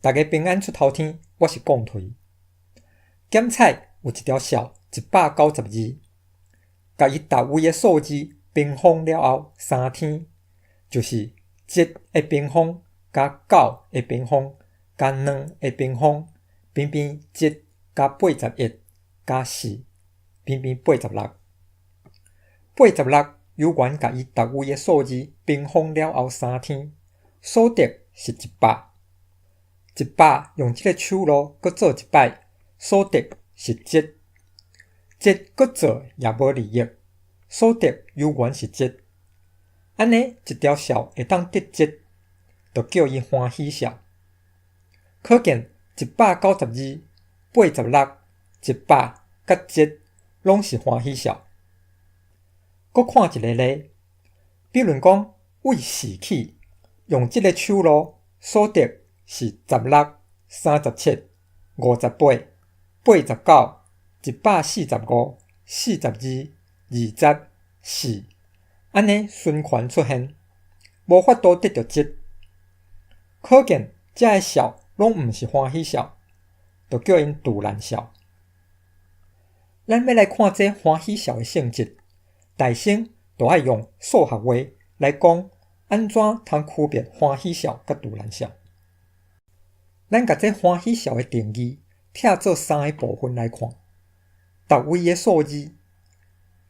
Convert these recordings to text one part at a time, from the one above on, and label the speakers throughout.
Speaker 1: 逐家平安出頭天，我是貢槌。檢採有一條數192，共伊逐位的數字平方了後三天，就是一的平方加九的平方加兩的平方，平平一加81加四，平平86。86猶原共伊逐位的數字平方了後三天，所得是一百。一百用這个手路閣做一擺，所得是一。一閣做也無利益，所得猶原是一。按呢一條數會當得一，就叫伊歡喜數。可見192、86、一百佮一攏是歡喜數。閣看一个例，比論講位四起，用這个手路所得是16、37、58、89、145、42、20、四，按呢循環出現，無法度得著一。可見這个數攏毋是歡喜數，就叫𪜶自然數。咱欲來看這歡喜數的性質，大先就愛用數學話來講，按怎通區別歡喜數佮自然數。咱共這歡喜數的定義拆做三个部分來看：逐位的數字，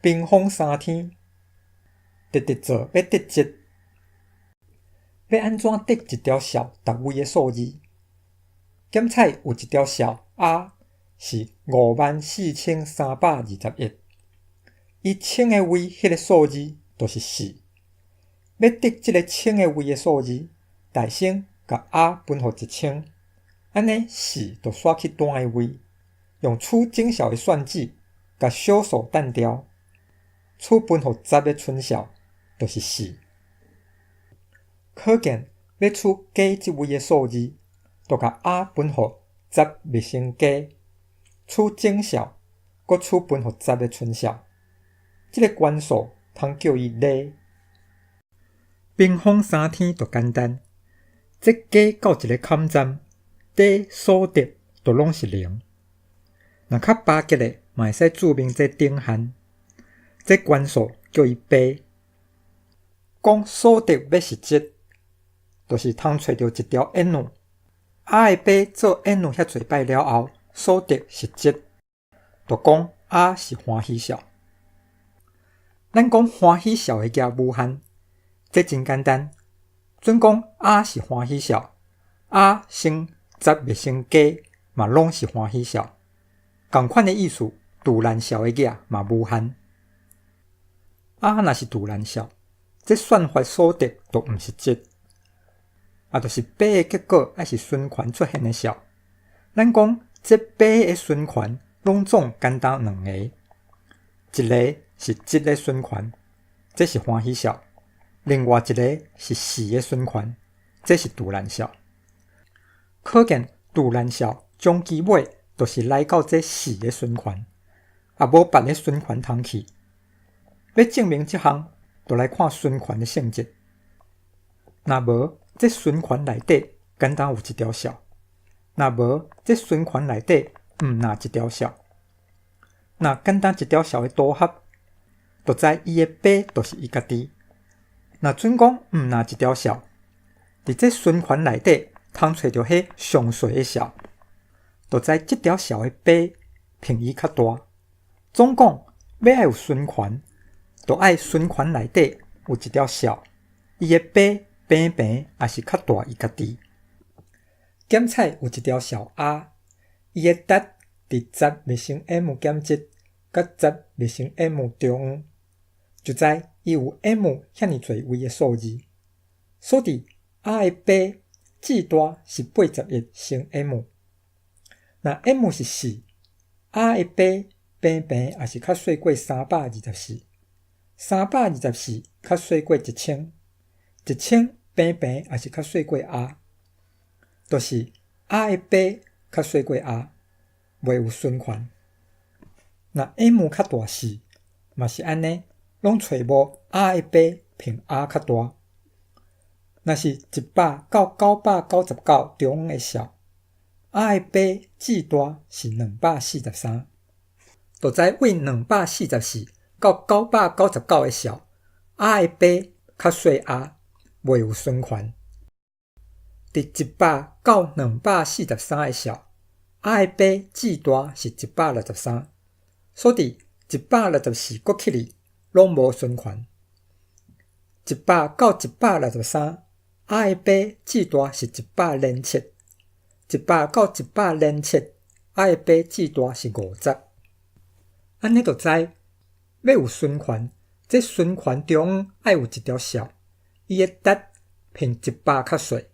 Speaker 1: 平方三天，直直做欲得一，欲按怎得一條數逐位的數字？檢採有一條數 R 是54321，伊千个位彼个數字就是四。欲得這个千个位的數字，大先共 R 分予1000，按呢四就徙去單个位，用取整數的算子，共小數擲掉，取分予十的純數就是四。可見欲取加這位的數字，就共 R 分予十冪乘加，取整數，閣取分予十的純數。這个關數通叫伊剌。平方三天就簡單，這加到一个坎站，底所得就攏是零。若較巴結的，嘛會使註明這頂限，這關數叫伊八。講所得欲是一，就是通揣著一條 n，R 的八做 n 遐濟擺了後，所得是一，就講 R 是歡喜數。咱講歡喜數的額無限，這真簡單。準講 R 是歡喜數，R 乘十冪乘加嘛攏是歡喜數。仝款的意思，自然數的額嘛無限。R 若是自然數，這算法所得就毋是一，也就是八的結果愛是循環出現的數。咱講這八的循環攏總簡單兩個，一个是一的循環，這是歡喜數；另外一个是四的循環，這是自然數。可見自然數終其尾就是來到這四的循環，也無別个循環通去。欲證明這項，就來看循環的性質。若無這循環內底敢若有一條數，若無這循環內底毋若一條數，若簡單一條數的組合，就知伊的八就是伊家己。若準講毋若一條數，佇這循環內底通揣著彼上細的數，就知這條數的八比伊較大。總講欲愛有循環，就愛循環內底有一條數，伊的八平平抑是較大伊家己。檢採有一條數 R，伊的值佇十冪乘 m 減一佮十冪乘 m 中間，就知伊有 m 遐爾濟位的數字。所以 R 的八至大是81乘 m。若 m 是四，R 的八平平抑是較細過324，324較細過一千，一千平平抑是較細過 R，就是 R 的八較細過 R，袂有循環。若 m 較大四，嘛是按呢，攏揣無 R 的八比 R 較大。若是100到999中間的數，仔的八至大是243，就知對244到999个數，仔的八較細仔，袂有循環。佇100到243个數，仔的八至大是163，所以164閣起去攏無循環。100到163，仔的八至大是107，100到107，仔的八至大是50。按呢就知欲有循環，這循環中央愛有一條數，伊的值比一百較細。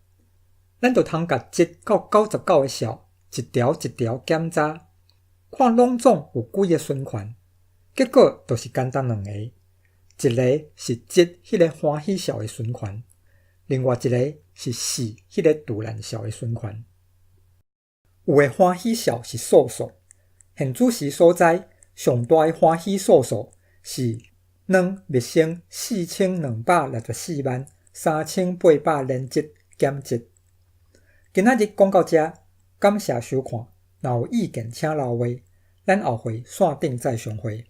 Speaker 1: 咱就通共1到99个數一條一條檢查，看攏總有幾个循環，結果就是干焦兩個，一个是一彼個歡喜數的循環，另外一个是四彼个自然數的循環。有的歡喜數是素數，現主時所知上大的歡喜素數是兩冪乘42643807減1。今仔日講到遮，感謝收看，若有意見請留話，咱後回線頂再相會。